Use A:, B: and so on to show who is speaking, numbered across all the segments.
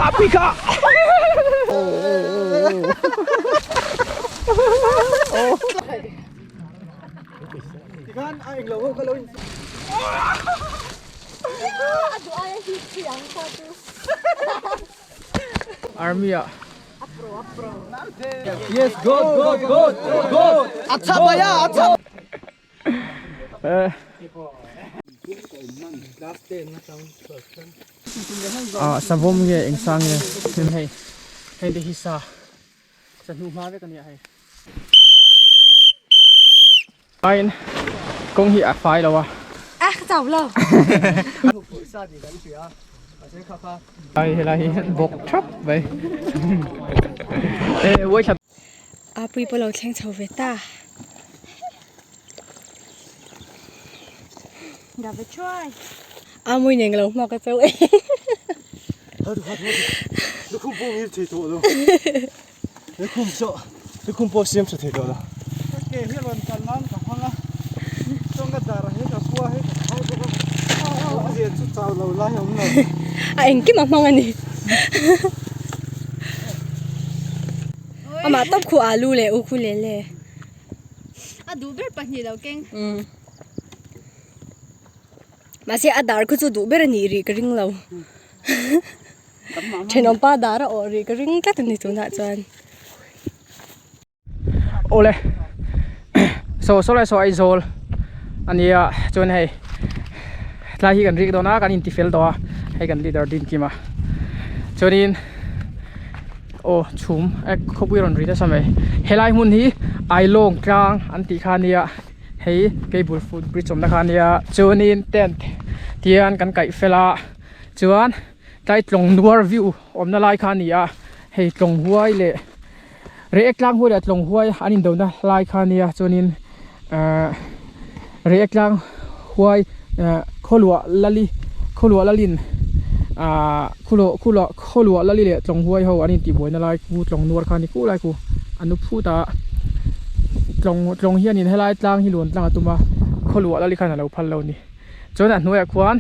A: Apui kha. Army ah.
B: Yes, good, good, good, good. Acha bhaiya, acha.
A: Ah, savawm nge eng sang nge hei hei te hi sa sa hnu hma vek ania hei Ain kawng hi a fai lo a.
C: A ka chau lo.
A: Ai helai hi bawk thap mai. E uai thla.
C: A pui pawh lo thleng chho ve ta. Ga ve chuai. A mui nen ka lo hmuak a chauh e.
B: Lukhum pawh ngil thei tawh lo. Lukhum pawh lukhum pawh siam tha thei tawh lo. Ka ke hi rawn kal nan ka hmang a, chuan ka dar ah hian ka kua hi ka khai bawk a, awmzia chu chau lo lai a awm lo.
C: A engkim a hmang a ni. Amah tawp khu alu leh ukulele.
D: A duh ber pahnih lo keng.
C: Mahse a dar khu chu duh ber a nih rih ka ring lo. Thenawm pa dar a awh rih ka ring tlat a ni tunah chuan.
A: Awle saw saw lai saw Aizawl ania chuan hei tlai hi kan rik dawn a kan inti fel tawh a hei kan leader din kim a chuanin aw chhum khawpui rawn ri nasa mai helai hmun hi Ailawng tlang an tih kha ania. Hei cable foot bridge awmna kha ania chuanin tent tian kan kaih fel a chuan tlai tlawng nuar view awmna lai kha a ni a hei tlawng huai leh reiek tlang huai leh tlawng huai an in dona lai kha a nia chuanin ahh reiek tlang huai ahh khawluah lali khawluah lalin ahh khawluah khawluah khawluah lali leh tlawng huai ho an intih buaina lai khu tlawng nuar kha a ni khu lai khu a nu phut a tlawng tlawng hianin helai tlang hi luan tlang a tum a khawluah lali khan a lo phal lo a ni chuan a hnuaiah khuan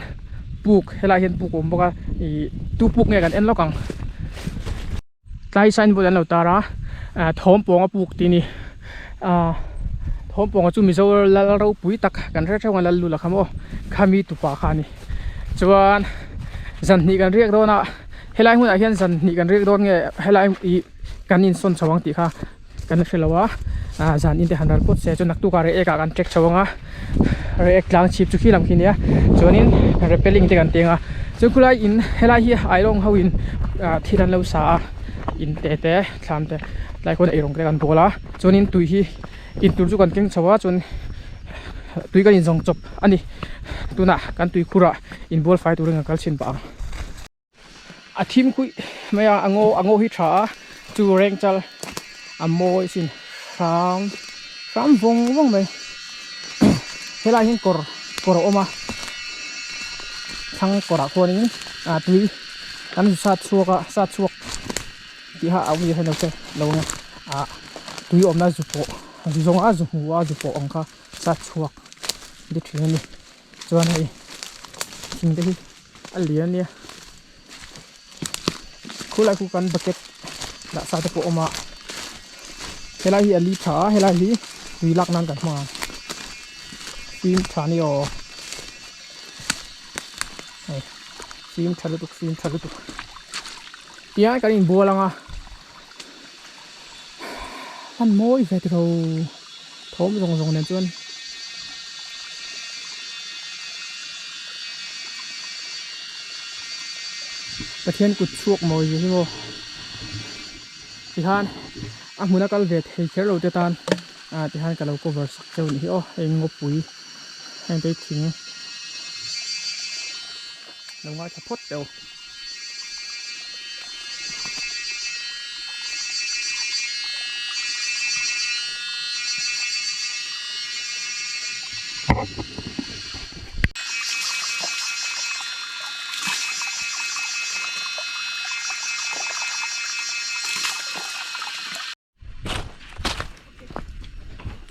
A: puk helaiah hian puk a awm bawk a ih tu puk nge kan en lawk ang tlai signboard an lo tar a ah thawm pawng a puk tih a ni ah thawm pawng chu mizo lal ropui tak kan hre theuh ang a lal lul a kha maw khami tupa kha a ni chuan zan hnih kan riak dawn a helai hmunah hian zan hnih kan riak dawn nge helai ih kan insawn chho ang tih kha kan hre lo a ah zan in te han ral pawt se chuan naktuk ah reiek ah kan trek chho ang a reiek tlang chhip chu khi lam khi a nia chuanin repelling te kan teng a chuan khulai in helai hi ailawng ho in ah thil an lo sa a in te te thlam te tlai khawn eirawng te kan bawl a chuanin tui hi in tur chu kan keng chho a chuan tui kan inzawng chawp a ni tunah kan tui khur ah inbual fai turin kan kal chhin pah ang. A thim kuih mai a a ngaw a ngaw hi tha a chu reng chal a mawi sin hram hram vawng vawng mai helai hian kawr kawr a awm a thlang kawrah khuanin ah tui kan sat chhuak a sat chhuak tih kha a awm hian lo che lo ang e ah tui awmna zu pawh zu zawng a zu hmu a zu pawh ang kha sat chhuak ni thin a ni chuan hei thing te hi. A lian ania khulai khu kan bucket dah sa te pawh a awm a helai hi a li tha a helai hi tui lak nan kan hmang ang fim tha a ni aw hei fim tha lutuk fim tha lutuk tiang kan inbual ang a hman mawi ve tiro thawm zawng zawng nen chuan. Pathian kut chhuak mawi zia hi maw tihian a hmuna kal ve thei kher lo te tan ah tihian ka lo cover sak cheu ni hi aw hei ngawpui heng te hi thing lo ngaithla phawt teh u.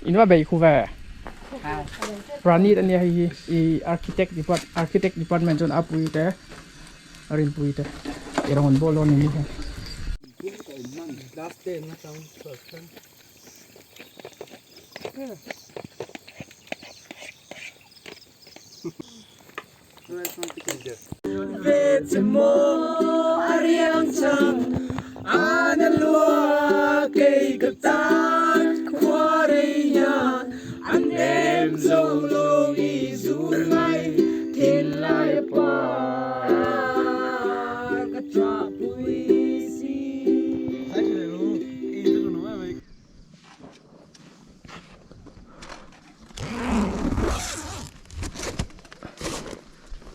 A: In va bei khu ve Pranit ania hei hi ih architect depart architect department chuan a pui te a rinpui te. Eirawng an bawl dawn a ni hian.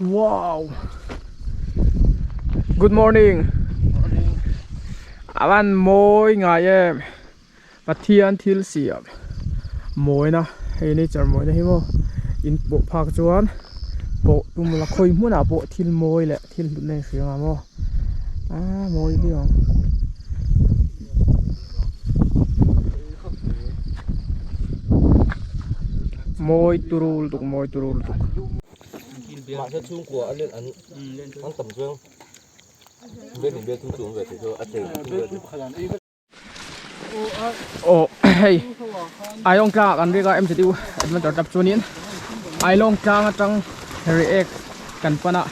A: Wow. Good morning. Avan mawi ngai em. Pathian thil siam mawina hei nature mawina hi maw in pawh phak chuan pawh tum la khawi hmunah pawh thil mawi leh thil hlut na inhria ang maw ah mawi viau ang. Mawi turu lutuk mawi turu lutuk.
E: Mahse chhungkua a len an an tam chuan bel in bel chung chung ve thei chu a chei
A: Aw hei Ailawng tlang ah kan rik a MZU Adventure Club chuanin Ailawng tlang atang Reiek kan pan a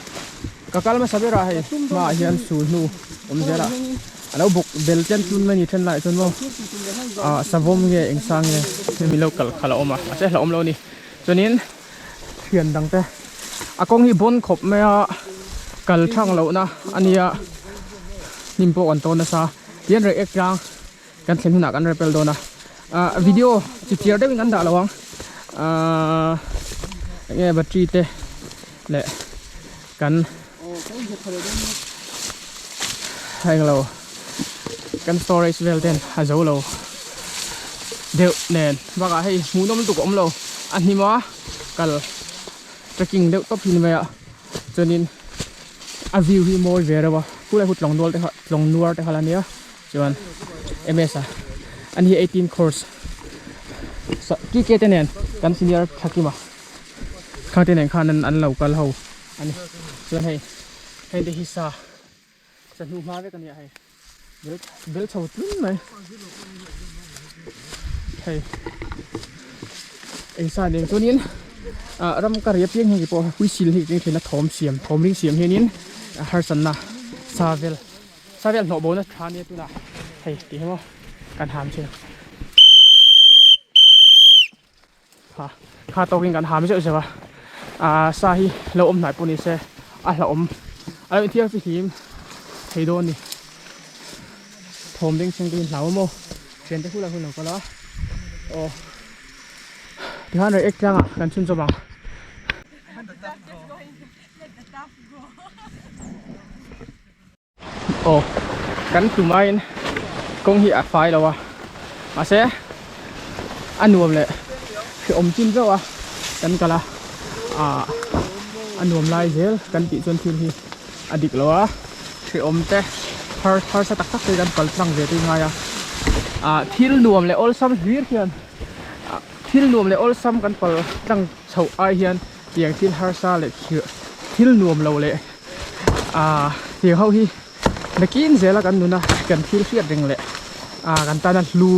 A: ka kal hmasa ber a hei hmaah hian sul hnu awm zel a a lo bawk bel chen chun mai ni then laiah chuan maw ah savawm nge eng sang nge hemi lo kal khalh a awm a mahse hlauhawm lo a ni chuanin thian dang te a kawng hi bawn khawp mai a kal thang lohna a nia hnim pawh kan tawn nasa tihian reiek tlang kan thlen hunah kan repel dawn a ah video chi chiar deuhin kan dah lo ang ahh enge battery te leh kan englo kan storage vel ten a zo lo deuh nen bakah hei hmuhnawm lutuk a awm lo a hnim a kal trekking deuh tawp hi ni mai a chuanin a view hi mawi ve reuh a khulai khu tlawng nual te kha tlawng nuar te kha la nia chuan ms a ani hi 18 course kk te nen kan senior thakima khang te nen khan an lo kal ho ani chuan hei hei te hi sa sa hnu hma vek ania hei bel bel chho tlun mai hei eng sa nen chuanin ah ram ka ri apiang hi pawh whistle hi keng thin a thawm siam thawm ring siam hianin harsatna sa vel sa vel hnawh bo na tha ania tunah hei tih hi maw kan ham thin Ha kha tawkin kan ham zeuh zeuh a ah sa hi lo awm hnai pawh ni se a hlauhawm a lo inthiar fihlim thei dawn a ni thawm beng chheng te hi hlau maw thian te hulai hun lo kal a aw tikhan rei ek tlangah kan chhun chawp ang. Aw kan tumain kawng hi a fai lo a mahse a nuam leh hrehawm chin viau a kan kal a ah a nuam lai zel kan tih chuan thil hi a dik lo a hrehawm te har harsa tak tak te kan kal tlang ve tui ngai a ah thil nuam leh awlsam hlir hian ah thil nuam leh awlsam kan pal tlang chhoh ai hian tiang thil harsa leh thil nuam lo leh ah tiang ho hi nakin zela kan nuna kan thil hriat reng leh ah kan tana hlu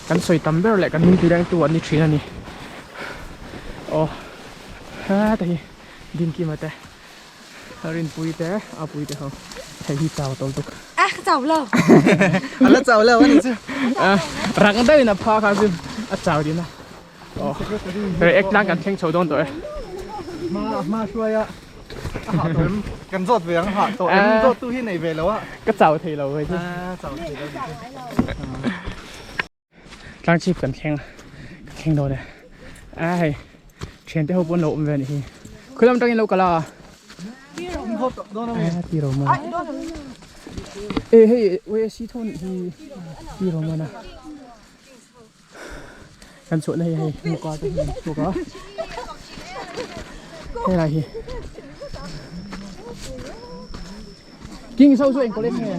A: kan sawi tam ber leh kan min tirengtu an ni thin a ni aw heta hi Dinkima te Rinpui te Apui te ho hei hi chau tawlh tuk
C: a chau lo
B: a la chau lo a ni chu
A: rang deuhin a pha kha chu a chau din a. Aw reiek tlang kan thleng chho dawn tawh e.
B: Hma hma hruai a a hah tawh em kan zawt ve ang a hah tawh em zawt tu hi nei ve lo a.
A: Ka chau thei lo hei chu.
B: A chau thei lo nih chu.
A: Tlang chhip kan thleng kan thleng dawn e. A hei thian te ho pawh an lo awm ve a nih hi. Khawi lam atangin lo kal a. Ti ro man. E hei UAC tho nih hi ti ro man a. Kan chhuahna hi hei muka te hi an chhuak a helai hi king so chu eng college nge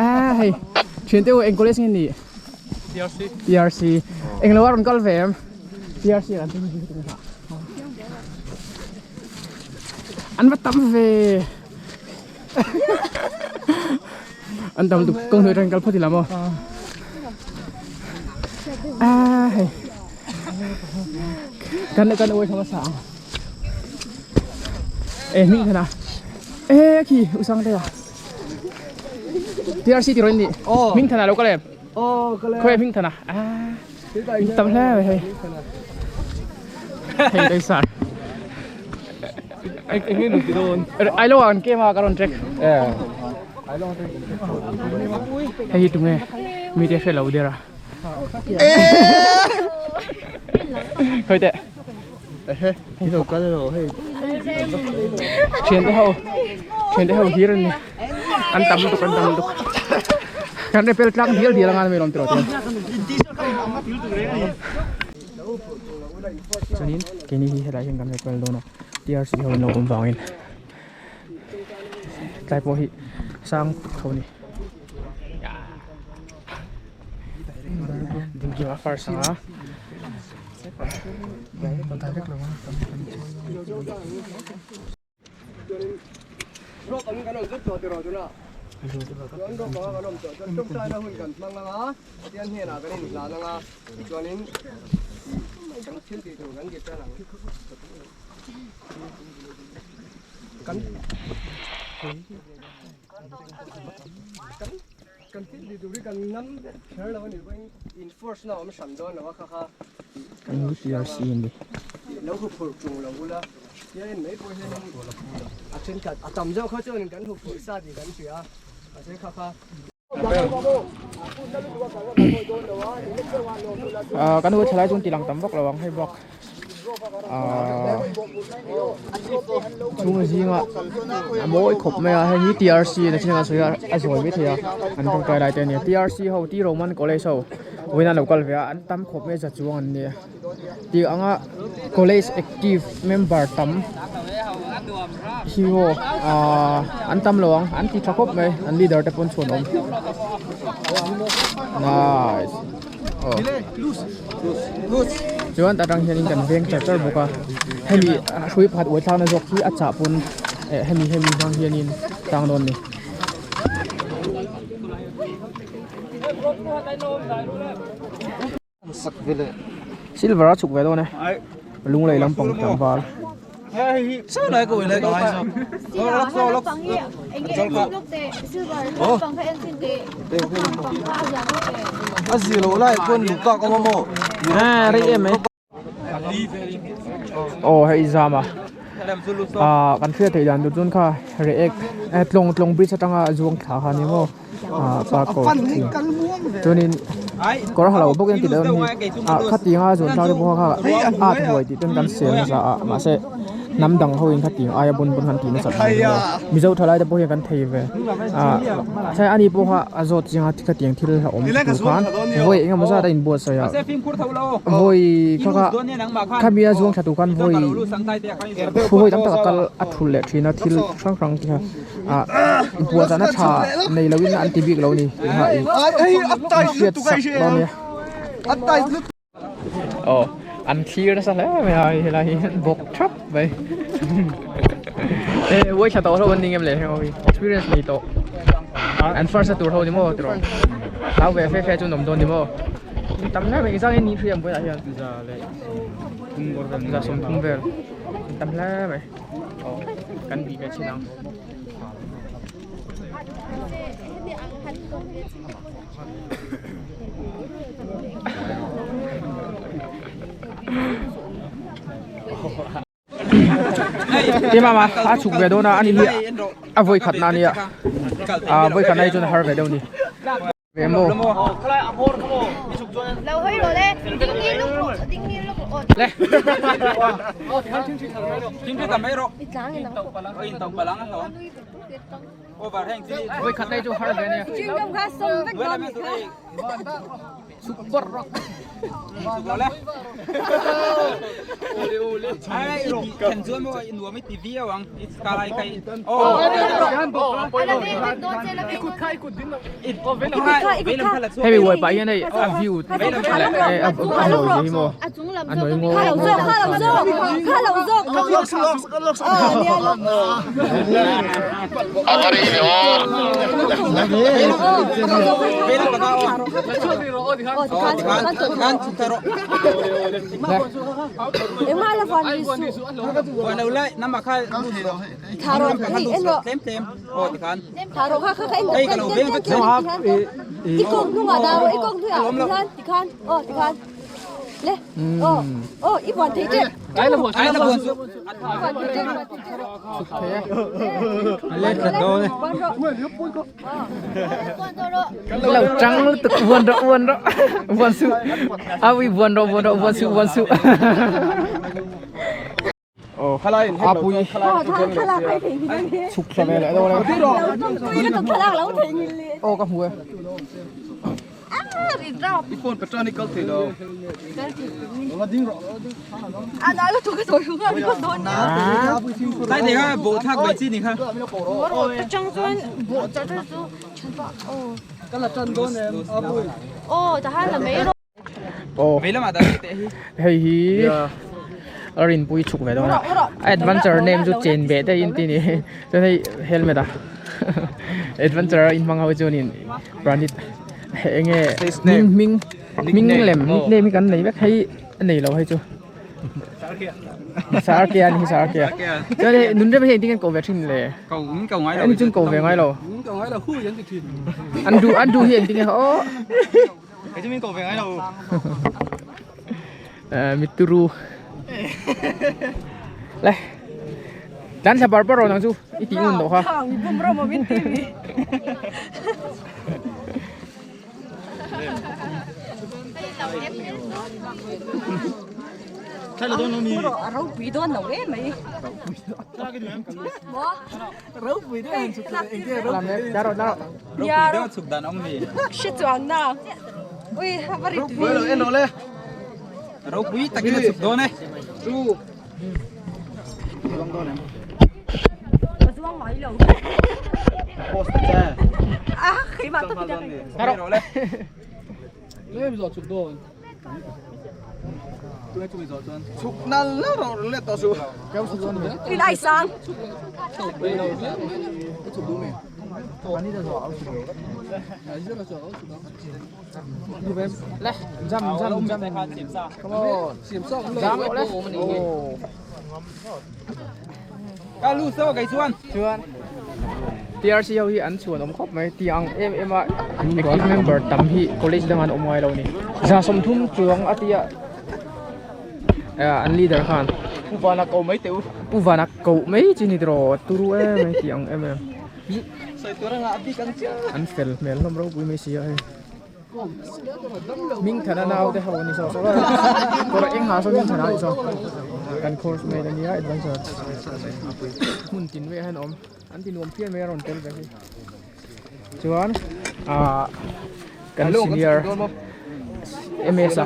A: a hei thian te u eng college nge ni TRC TRC eng lo a rawn kal ve em TRC kan tin hi An va tam ve. An tam tuk kawng hnuai atangin kal phawt ila maw? A hei. Kan kan uai thama sa ang. E hming thana. E khi usang te a. TRC ti rawn ni. Hming thana lo kal em? Khawi hming thana. A. Tam hle mai hei. Hei dai sar. Ai lo an kem a ka rawn trek. Hei hi tunge mi te hre lo der a. Khoi teh. Thian te ho thian te ho hir an ni. An tam lutuk an tam lutuk. Kan repel tlang dial dial anga mai lawm tiraw chuan. Chuanin keini hi helai hian kan repel dawn a TRC ho an lo awm vangin tlai pawh hi sang tho a ni. Dingkima first anga. Kan hu thalai chuan tilang tam vak lo ang hei bak ahh chhung zinga a mawi khawp mai a hei hi TRC na chin a sawi a a zawi mai thei a an tawngtai lai te a ni a TRC ho T Roman College ho vawiin an lo kal ve a an tam khawp mai a za chuang an nia. Tih anga college active member tam hi aw ahh an tam lo ang an ti tha khawp mai an leader te pawn chhuan awm nice aw chuan tah tang hianin kan veng char char bawk a hemi hrui pakhat uai thlakna zawk hi a chah pawn eh hemi hemi hmang hianin tang dawn a ni. Silver a chhuk ve dawn e lunglei lampang tlangval rei em mai aw hei zam a ah kan hriat theih dan tur chuan kha react tlawng tlawng bridge atanga zuang thla kha a ni maw. ah parkour chuanin kawr ha lo bawk in tih dawn hi ah khatianga zuan thlak te pawh kha at huai tih ten kan siam nasa a mahse hnam dang ho in khatiang aia bun bun han tih nasat mai ni lo mizo thalai te pawh hian kan thei ve ah chai ani pawh kha a zawt chiang a khatiang thil a awm tur khan vawi engemaw zat a inbuatsaih a vawi kha kha khami a zuang thla tur khan vawi vawi tam tak a kal a thulh leh thin a thil hrang hrang te kha. ah buatzahna tha nei lo in an ti bik lo a ni tih kha ih hriat sak dawn nia aw an thlir nasa hle mai a helai hi bawk thap mai e uai thla tawh ho an ni ngem le heng ho hi experience nei tawh an first na tur ho ni maw tiraw hlau ve fe fe chu an awm dawn ni maw tam hle mai engzah nge ni hriat ang buaiah hian za sawmthum vel tam hle mai. Kan bih ve chin ang. Ti mama a chhuk ve dawn a ani hi a vawi khat na ania a vawi khat na hi chuan a har ve deuh a ni. Ve maw? Le. Voi khat nei chu har ve nia. Super rock. Hemi uai pah hian hei a view leh a mawi hi maw a nawi ngaw Lo trắng lutuk buan rawh buan rawh buan suh a ui buan rawh buan rawh buan suh buan suh a pui chhuk thla ve leh dawn e aw ka hmu e Aw hei hi a rinpui chhuk ve dawn a adventure name chu chen ve te in ti ni chuan hei helmet a adventure a inhmang ho chuanin pranit enge hming hming hming lem nickname hi kan nei vek hei a nei lo hei chu Sarkia a ni hi Sarkia chuan hei nunrem hi engtin nge an koh ve thin le ani chu an ko ve ngai lo an duh an duh hi engtin nge aw Mituru le tlan thla bar bar rawh nang chu i tih ngun loh kha.
F: Ropui takin a chhuk dawn e.
A: Le jam jam jam come on jam le
F: Ka lu so kai chuan.
A: Chuan TRC ho hi an chhuan awm khawp mai ti ang em em a active member tam hi college dang an awm ngai lo ni. 30 chuang a tia an leader khan
B: Pu Vana ko mai teh u.
A: Pu Vana ko mai chi ni tiraw turu em mai ti ang em em. An fel hmel hlawm ropui mai si a hei. Hming thana nau te ho ani saw saw a kawr eng ha saw hming thana ani saw kan course mate ania adventure hmun tin velah hian a awm an ti nuam phian mai a rawn tel ve hi chuan ahh kan senior ms a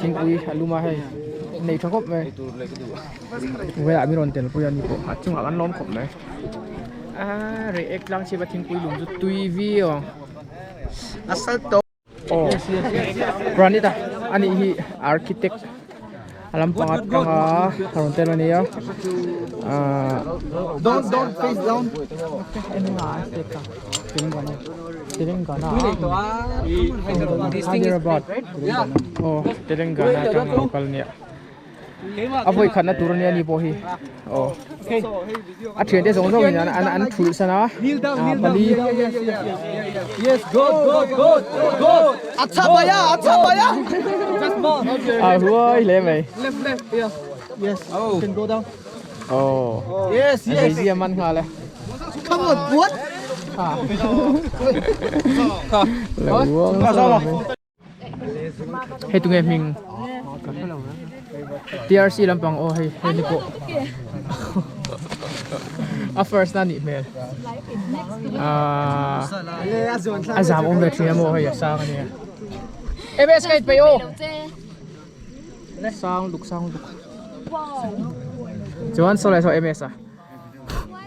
A: thingpui a lum a hei nei tha khawp mai velah min rawn tel pui a ni pawh a chungah kan lawm khawp mai ahh reiek tlang chhipa thingpui lum chu tui viau ang. Aw Pranita ani hi architect a lampang atanga a rawn tel ania ahh
B: Don't don't face down.
A: Telangana Telangana Hyderabad aw Telangana atanga lo kal ania. A vawi khatna tur ania ni pawh hi aw a thian te zawng zawng in an an thulh san a pali a huai hle mai aw a zeizia man nghal e lo uang nasa mai. Hei tunge hming TRC lampang aw hei hei ni pawh a first na nih hmel ahh a zam awm ve thin a maw hei a sang ania. MS ka inpeih aw. Sang luk sang luk. Chuan saw leh saw MS a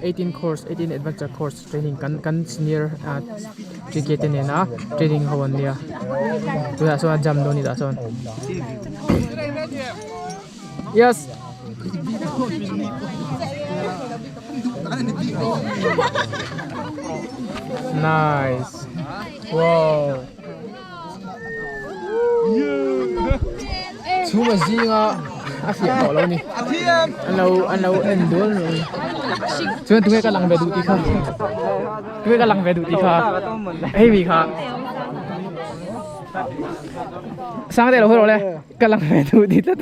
A: 18 course 18 adventure course training kan kan senior ah GK te nena training ho an nia tunah sawn a jam dawn a ni tah sawn yes. Nice. Wow. Chhum a zinga a fiah tawh lo a ni. An lo an lo en dual lo a ni. Chuan tunge ka lang ve duh tih kha. Tunge ka lang ve duh tih kha. Hei mi kha. Sangte lo hawi rawh le. Ka lang ve duh tih tlat.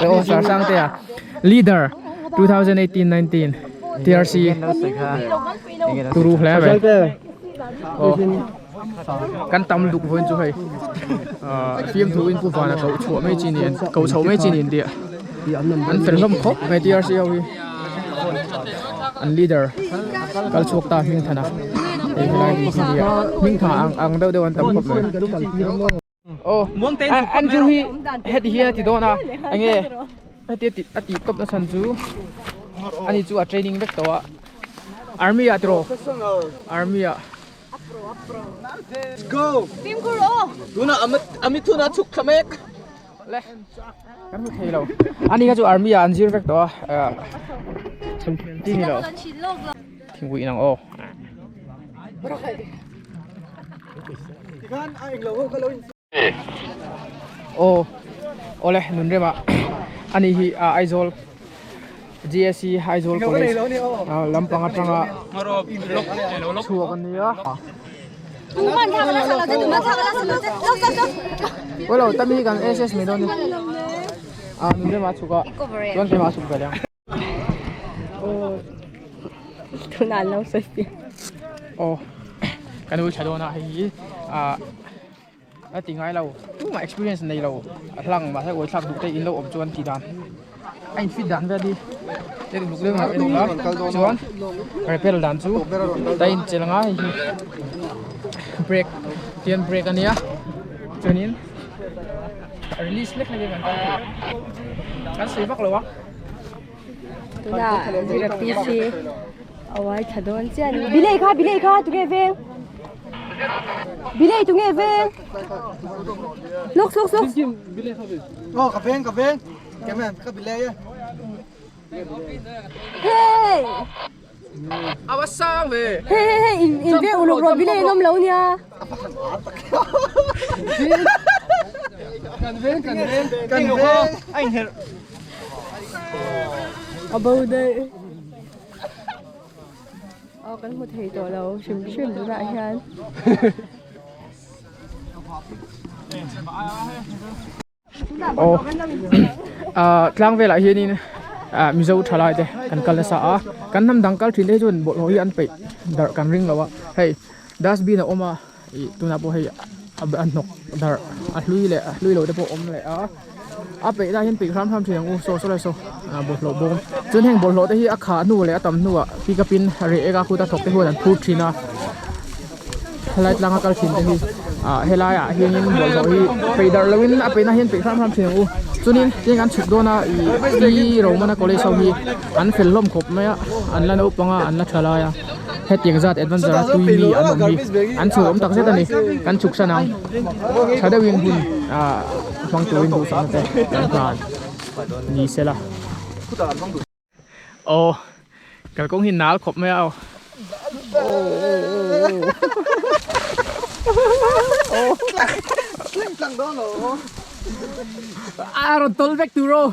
A: Aw sir Sangte a. Leader 2018-19 TRC turu hle mai. Aw. Kan tam luk vawiin chu hei ahh fiamthu in pu vana koh chhuah mai chi nen koh chhoh mai chi nen tih an fel hlawm khawp mai TRC ho hi an leader kal chhuak ta Hmingthana hei helai ni hi nia Hmingtha ang ang deuh deuh an tam khawp mai aw Andrew hi heti hian a ti dawn a enge heti a tih tawp na chhan chu ani chu a training vek tawh a army ah tiraw army ah.
F: Let's go.
D: Fimkhur aw.
F: Tuna amit thuna chhuk thla mek.
A: Le. Kan hmu thei lo. Ani kha chu army ah an zir vek tawh a. Chi ni lo. Thingpui inang aw. Aw awle nun rema ani hi ah Aizawl GSC Aizawl College ah lampang atanga chhuak an ni a. Awlo tami hi kan SS mai dawn a ni ah nun rema a chhuk a chuan keimah a chhuk ve leh ang.
C: Tunah an lo sawi fiah.
A: Aw ka nu tha dawn a hei hi ah a ti ngai lo tumah experience nei lo a hlang mahse uai thlak duh te in lo awm chuan tih dan a in fit dan vel hi eng luk leng ah en a chuan repel dan chu ta in chelh anga hei hi brake tian brake a nia chuanin release hlek hlek in kan kal thei kan sawi vak lo a.
C: Tuna zira PC a uai tha dawn chiah a ni. Bilei kha bilei kha tunge veng bilei tunge veng lawk lawk lawk.
B: Aw ka veng ka veng kemen ka bilei e.
C: Hey!
A: Ava sang ve.
C: Hey hey hey in in veng uluk rawh bilei an awm lo nia.
B: Kan veng kan veng kan veng
F: A inherh.
C: A bo daih. Aw kan hmu thei tawh lo hrim hrim tunah hian.
A: Aw ah tlang velah hianin ah mizo thalai te kan kal nasa a kan hnam dang kal thin te hi chuan bawlhhlawh hi an peih darh kan ring lo a hei dustbin a awm a ih tunah pawh hei a hnawk darh a hlui leh a hlui lo te pawh a awm leh a a peih lai hian peih hram hram thin ang u saw saw lai saw ah bawlhhlawh bawm chuan heng bawlhhlawh te hi a khah hnu leh a tam hnuah pick up in reh ek a kut a thawk te huan an phur thin a. Helai tlanga kal thin te hi ah helai ah hianin bawlhhlawh hi peih darh loin a peihna hian peih hram hram thin ang u chuanin tiang an chhuk dawn a ih pi Romana college ho hi an fel hlawm khawp mai a an la naupang a an la tha lai a hetiang zat adventure a tui mi an awm hi an chhuk awm tak zet a ni kan chhuk san ang tha deuhin hun ah hmang turin duhsakna te kan hlan ni sela. Aw kalkawng hi nal khawp mai a aw a rawn tawl vek tur aw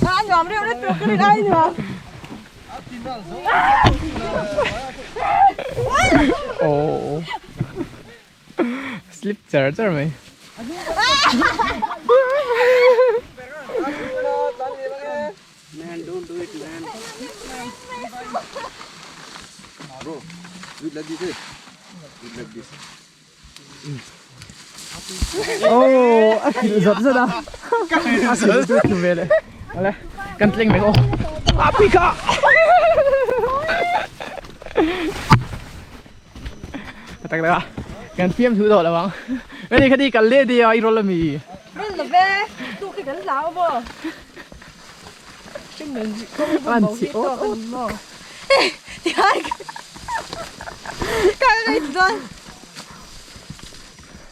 C: A nuam reuh lutuk ka rin ai nuam.
A: Oh. Slip char char mai.
F: Man, don't do it, man.
E: Bro, do it like this, eh? Do it like this.
A: Oh, a hrilh zawt zawt a. A hrilh chu thu ve leh. Awle. Kan tleng mek aw. A pui kha. Tak tak a. Kan fiam thu tawh lo ang. Ani khati kal leh dia i roll ami.
C: Roll lo ve. Tu khi kan hlau maw.
A: An chi o.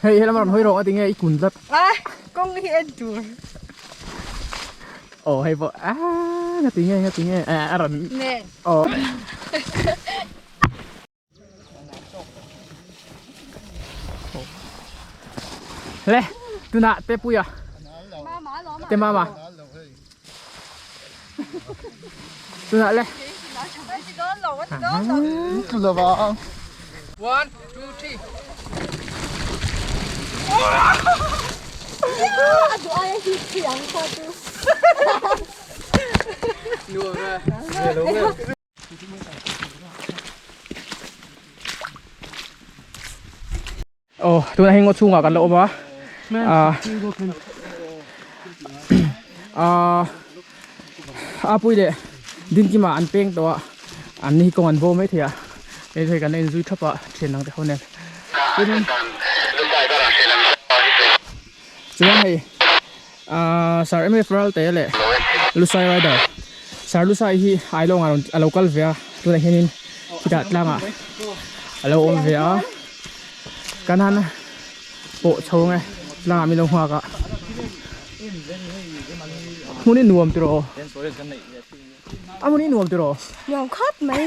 A: Hei helam ram hoi rawng a tinge i kun tlat.
C: A kawng hi en tur.
A: Aw hei pawh a nga tinge nga tinge a rawn aw. Le tunah te puia te mama tunah le. One, two, three. Aw tunah hi ngaw chhungah kan la awm a ah ah a pui leh Dinkima an peng tawh a an ni hi kawng an bo mai thei a hei thei kan la inzui thap a thian dang te ho nen chuanin chuan hei ah Sir M_F Ralte leh Lusai Rider Sir Lusai hi Ailawng ah rawn a lo kal ve a tunah hianin khitah tlangah a lo awm ve a kan han pawh chho ang e tlangah min lo nghak a hmun hi nuam tiraw a hmun hi nuam tiraw
C: nuam khawp mai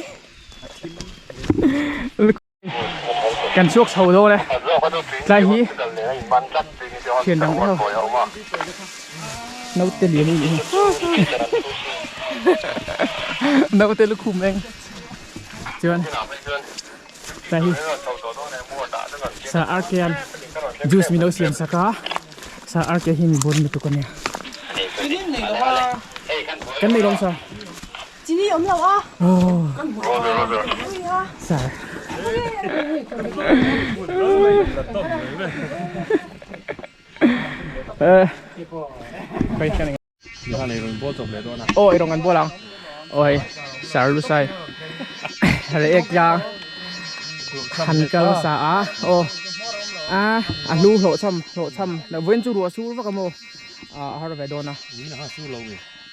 A: kan chhuak chho dawn e tlai hi thian dang te ho naute lian hi naute lukhum eng chuan tlai hi sa arkean juice min lo siam sak a sa arke hi mi bon lutuk ania kan nei lawm sa
C: Chini awm lo a.
A: Oh. Sir. Eh. Kai kan Oh, irong an bolang. Oi, sir lusai. Re ek ya. Han kal sa a. Oh. A, a lu hlo cham, hlo cham. Na ven chu ru sur vak amo. A har ve dona.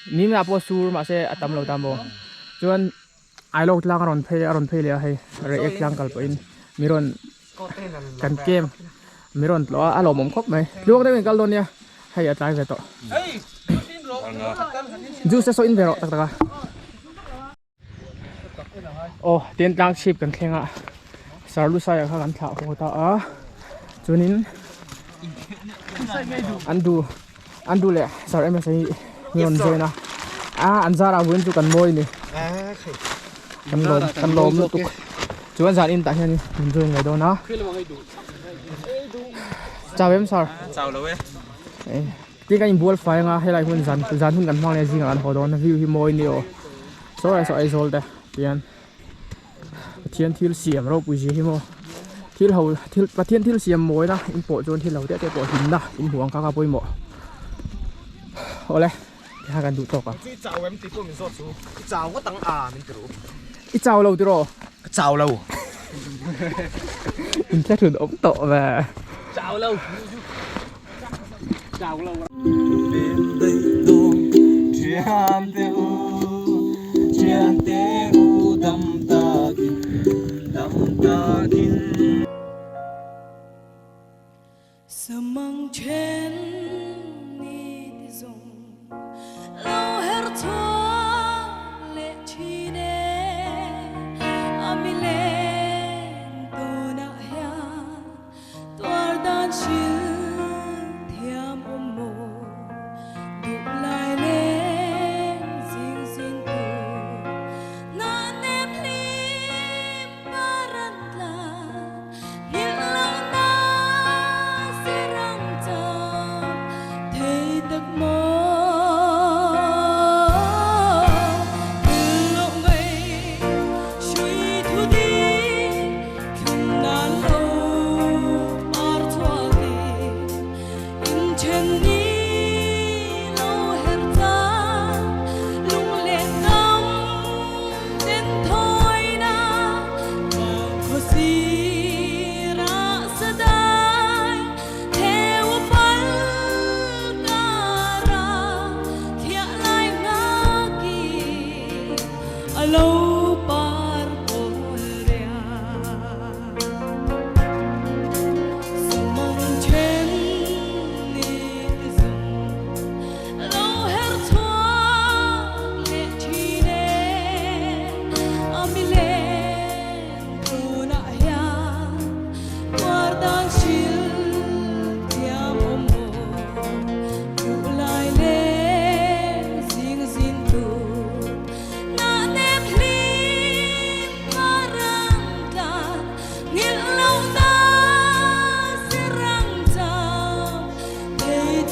A: Nimah pawh sur mahse a tam lo ta maw chuan Ailawk tlang a rawn phei a rawn phei leh a hei Reiek tlang kal pawhin mi rawn kan kem mi rawn tlawh a a lawmawm khawp mai tluang deuhin kal dawn nia hei a tlai ve tawh juice te saw in ve rawh tak tak a aw tin tlang chhip kan thleng a Sarlusaia kha kan thlah haw ta a chuanin an duh an duh leh sar em hi mi rawn join a a an zar ah vawiin chu kan mawi ni kan lawm kan lawm lutuk chuan zan in tah hian min join ngei dawn a chau em sir
F: chau lo e
A: Tin kan inbual fai anga helai hun zan zan hun kan hmang leh zingah kan haw dawn a view hi mawi ni aw saw lai saw Aizawl te tihian Pathian thil siam ropui zia hi maw thil ho thil Pathian thil siam mawina in pawh chuan thil ho te te pawh hlimna in hmuh ang kha kha pawimawh awle tikhan kan duh tawk ang.
F: I chau em tih pawh min zawt chu i chau ngawt ang a min ti ru.
A: I chau lo tiraw?
F: Ka chau lo.
A: In thlahrun awm tawh ve.
F: Chau lo.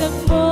G: tak maw.